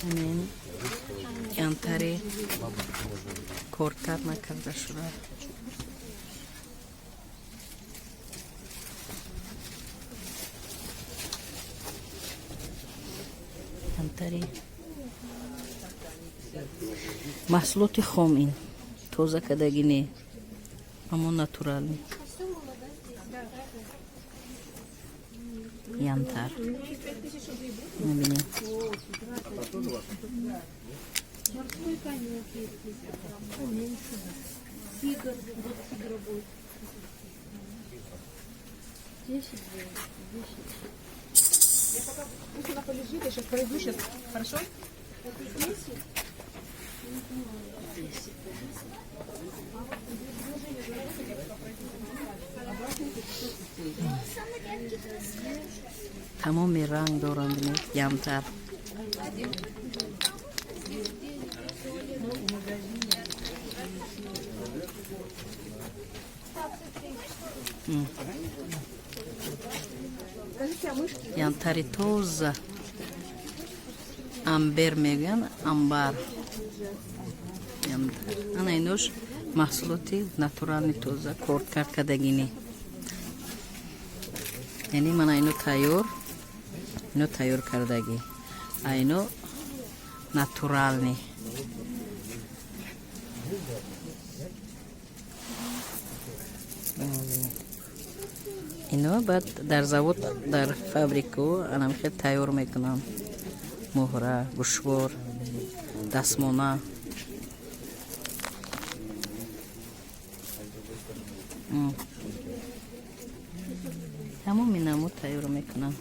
Ҳамин янтари коркард накарда шуда. Янтари маҳсулоти хом, ин тоза кардагӣ не, аммо натуральный янтарь мебинем. Морской конек есть поменьше. Тигр, вот тигра будет. 10, 10. Я пока, пусть она полежит, я сейчас пройду сейчас. Хорошо? Это 10? Тамоми ранг доранд, бинед, янтарь. Скажите, а мышки? Янтари тоза, амбер мегӯянд, амбар, янтарь. Ана инош маҳсулоти натуральный, тоза, коркард кардагинӣ. Яъне мана ино тайёр, ино тайёр кардагӣ, а ино натуральный. Бинед. Ино баъд дар завод, дар фабрику анамхел тайёр мекунанд: муҳра, гӯшвор, дастмона. Тамоми намуд тайёр мекунанд.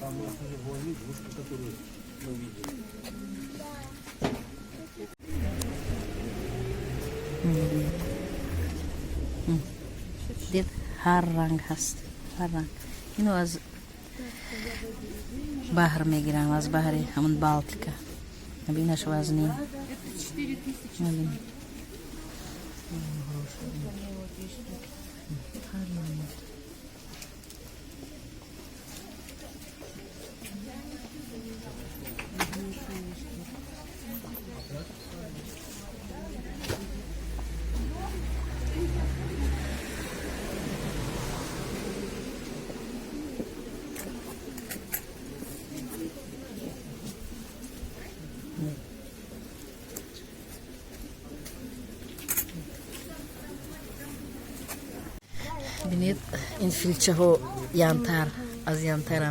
Там уже была игрушка, которую мы видели. Дид, ҳар ранг ҳаст, ҳар ранг. Ино аз баҳр мегирам, аз баҳри ҳамон Балтика. Бинаш, вазнин. Это 4000. Бин. Ҳар намуд. Бинед, ин филчаҳо янтарь, аз янтарам.